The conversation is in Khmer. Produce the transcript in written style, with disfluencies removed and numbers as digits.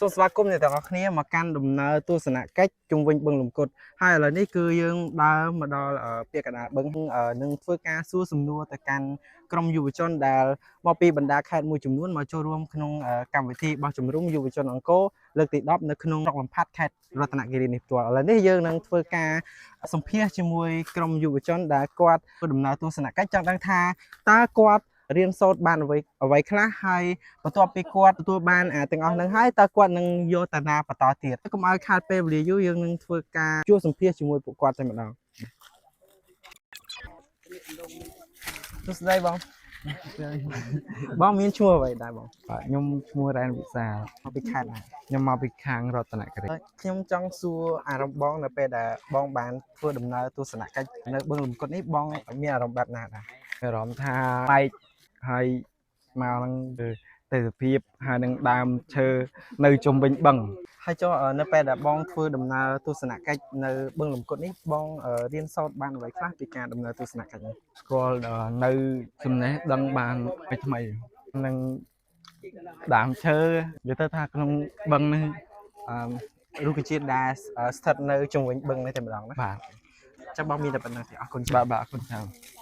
សូមស្វាគមន៍អ្នកទាំងអស់គ្នាមកកាន់ដំណើរទស្សនកិច្ចជុំវិញបឹងលំគតហើយឥឡូវនេះគឺយើងដើរមកដល់ពាក្យកណ្ដាលបឹងនឹងធ្វើការសួរសំណួរទៅកាន់ក្រុមយុវជនដែលមកពីបណ្ដាខេត្តមួយចំនួនមកចូលរួមក្នុងកម្មវិធីរបស់ជំរុំយុវជនអង្គរលើកទី10នៅក្នុងស្រុកលំផាត់ខេត្តរតនគិរីនេះផ្ទាល់ឥឡូវនេះយើងនឹងធ្វើការសម្ភាសជាមួយក្រុមយុវជនដែលគាត់ធ្វើដំណើរទស្សនកិច្ចចង់ដឹងថាតើគាត់រៀនសូត្របានអ្វីអ្វីខ្លះហើយ បន្ទាប់ពីគាត់ទទួលបានអាទាំងអស់ហ្នឹងហើយតើគាត់នឹងយកតាណាបន្តទៀតកុំឲ្យខាតពេលវេលាយូរយើងនឹងធ្វើការជួបសម្ភាសជាមួយពួកគាត់តែម្ដងសួស្តីបងបងមានឈ្មោះអ្វីដែរបង បាទខ្ញុំឈ្មោះរ៉ែនវិសាល មកពីខេត្តណា ខ្ញុំមកពីខាងរតនគិរី ខ្ញុំចង់សួរអារម្មណ៍បងនៅពេលដែលបងបានធ្វើដំណើរទស្សនកិច្ចនៅបឹងលំគត់នេះបងមានអារម្មណ៍បែបណាដែរ អារម្មណ៍ថាប្លែកហើយមកហ្នឹងគឺទេសភាពហើយនឹងដើមឈើនៅជុំវិញបឹង ហើយចុះនៅពេលដែលបងធ្វើដំណើរទស្សនកិច្ចនៅបឹងលំគត់នេះបងរៀនសូត្របានអ្វីខ្លះពីការដំណើរទស្សនកិច្ចនេះ ស្គាល់ដល់នៅចំណេះដឹងបានថ្មីៗនឹងដើមឈើនិយាយទៅថាក្នុងបឹងនេះអឺ រុក្ខជាតិដែលស្ថិតនៅជុំវិញបឹងនេះតែម្ដងណា បាទ ចាំបងមានតែប៉ុណ្្នឹងទេអរគុណច្រើន បាទបាទអរគុណច្រើន។